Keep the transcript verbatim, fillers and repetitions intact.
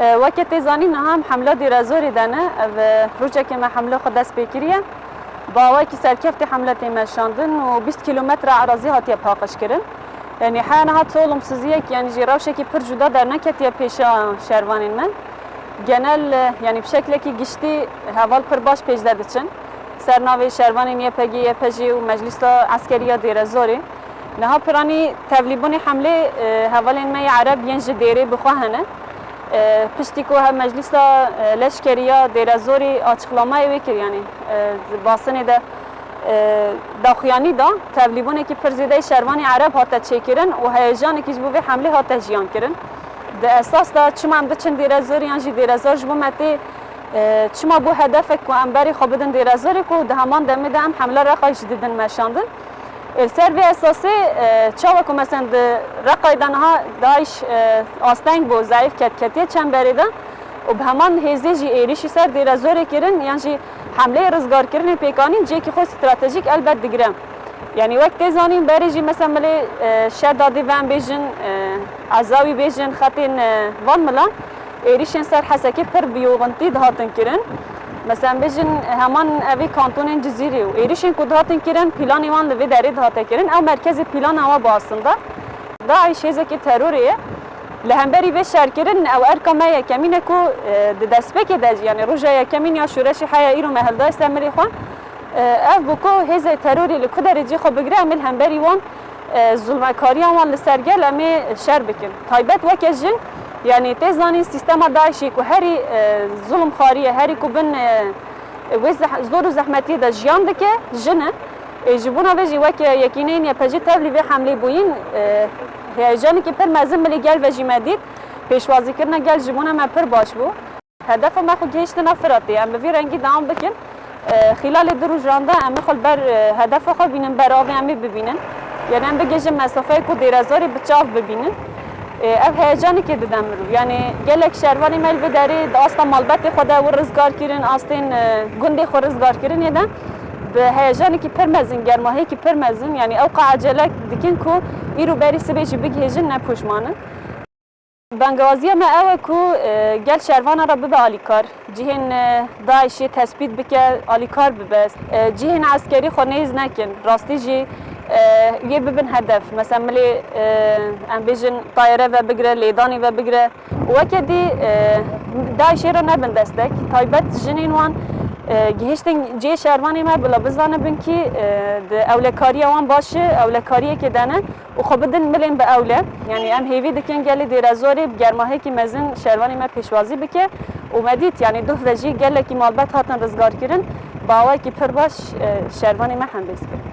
E, weke tê zanîn, niha em hemla Dêrezorê de ne. Ev, e, rojekê me hemla xwe dest pê kiriye. Bi awayekî serkeftî hemle tê meşandin û bîst kîlometre erazî hatiye paqij kirin. Yanî heya niha ti olumsiziyek, yanî jî rewşekî pir cuda derneketiye pêşa şervanên me. Genel, e, yanî bi şeklekî giştî heval pir baş pêş de diçin. Ser navê şervanên Y P G, Y P J û Meclîsa Eskerî ya Dêrezorê. Niha piranî tevlîbûnê hemlê, e, hevalên me yê Ereb yên ji Dêrê bi xwe hene. E, piştî ku he Meclîsa, e, Leşkerî ya Dêrezorê açıklamayê wê kir, yanî, e, di basinê de, e, daxuyanî da, tevlîbûnekî pir zêde yê şervanê Ereb hate çêkirin û heyecanekî ji bo vê hemlê hate jiyan kirin. Di esas de çima em diçin Dêrezorê yan jî Dêrezor ji bo me tê, e, çima bû hedefek ku em berê xwe bidin Dêrezorê ku di heman demê de em hemla Reqayê jî didin meşandin. Ê, li ser vê esasê, e, çawa ku mesela di Reqayê de niha DAIŞ, e, asteng bû, zayîf ket, ketiye çemberê de û bi heman hêzê jî êrîşî ser Dêrezorê kirin, yan jî hemleyê rizgarkirinê pêk anîn, cihekî xwe stratejîk elbet digire. Yanî wek tê zanîn berê jî mesela milê, e, Şedadê ve em bêjin, e, Ezawî bêjin, xetên, e, van milan êrîşên ser Hesekê pir bi yoxintî dihatin kirin. Mesela em bêjin heman evê kantonên Cizîrê û êrîşên ku dihatin kirin, planê wan li vê derê dihate kirin. Ew merkezê plana wan bû aslında. DAIŞ hêzekê terorê ye. Li hemberî vê şerkirin ew erka me yekemîn e ku, e, di destpêkê de jî, yanî roja yekemîn ya şoreşê heya îro me hildaye ser milê xwe. E, ev bû ku hêzê terorê li ku derê cî xwe bigire, em ê li hemberî wan, e, zulmekariya wan li ser gel em ê şer bikin. Taybet weke jin, yanî tê zanîn sîstema DAIŞê ku herî, e, zulmxarî ye, herî ku bin, e, wê zeh-, zor û zehmetiyê de jiyan dike, jin e. Ê, ji bona vê jî weke yekîneyên Y P G tevlî vê hemlê bûyîn, e, heyecanekî pir mezin milê gel ve jî me dît. Pêşwazîkirina gel ji bona me pir baş bû. Hedefa me xwe gihiştina Firatê. Em bi vî rengî dewam bikin. E, xîlalê du rojan de em ê xwe li ber, e, hedefa xwe bînin, ber avê em ê bibînin. Yanî em bigihîjin mesafeyê ku Dêrezorê bi çav bibînin. E, ev heyecanekê dide mirov. Yanî gelek şervanê me li vê derê di asta malbetê xwe de wir rizgar kirin, astên, e, gundê xwe rizgar kirinê de bi heyecanekî pir mezin, germahiyekî pir mezin, yanî ew qas ecele dikin ku îro berî sibê jî bigihêjin, ne pûşmanin. Bangewaziya me ew e ku, e, gel şervana re bibe alîkar. Cihên, e, DAIŞê tespît bike, alîkar bibe. E, cihên eskerî xwe nêz nekin. Rastî jî, e, yê bibin hedef. Mesela milê, e, em bêjin tayere ve bigire, lêdanê ve bigire. Weke dî, e, DAIŞê re nebin destek. Taybet jinên wan, e, gihiştin cihê şervanê me bila bizanibin kî, e, di ewlekariya wan baş e, ewlekariyekê de ne. Û xwe bidin milên bi ewle. Yanî em hêvî dikin gelê Dêrezorê bi germahiyekî mezin şervanê me pêşwazî bike û me dît, yanî duh ve jî gelekî malbet hatin rizgarkirin, bi awayekî pir baş, e, şervanê me hembêz kirin.